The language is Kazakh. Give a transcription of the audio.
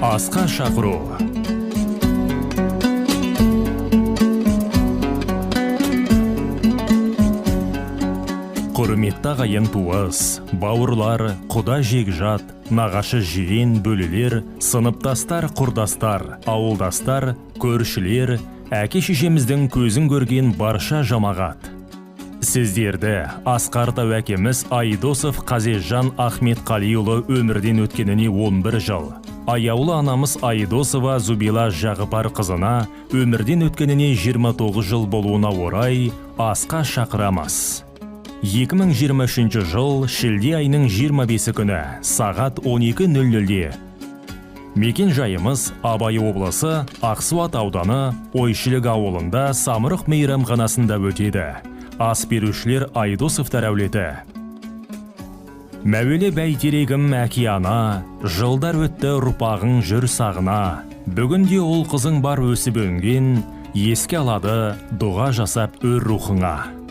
Асқа шақыру. Құрметті ағайын туыс, бауырлар, құда жекжат, нағашы жиен, бөлелер, сыныптастар, құрдастар, ауылдастар, көршілер, әке шешеміздің көзін көрген барша жамағат. Сіздерді асқар тау әкеміз Айдосов Қазезжан Ахметқалиұлы өмірден өткеніне 11 жыл, аяулы анамыз Айдосова Зубила Жағыпар қызына өмірден өткеніне 29 жыл болуына орай асқа шақырамыз. 2023 жыл шілде айының 25 күні сағат 12:00-де. Мекен жайымыз: Абай облысы, Ақсуат ауданы, Ойшілік ауылында, Самұрық мейрамханасында өтеді. Ас берушілер: Айдосовтар әулеті. Мәуелі бәйтерегім, әке, ана, жылдар өтті, ұрпағың жүр сағына. Бүгінде ұл қызың бар өсіп өнген, еске алады, дұға жасап өр рухыңа.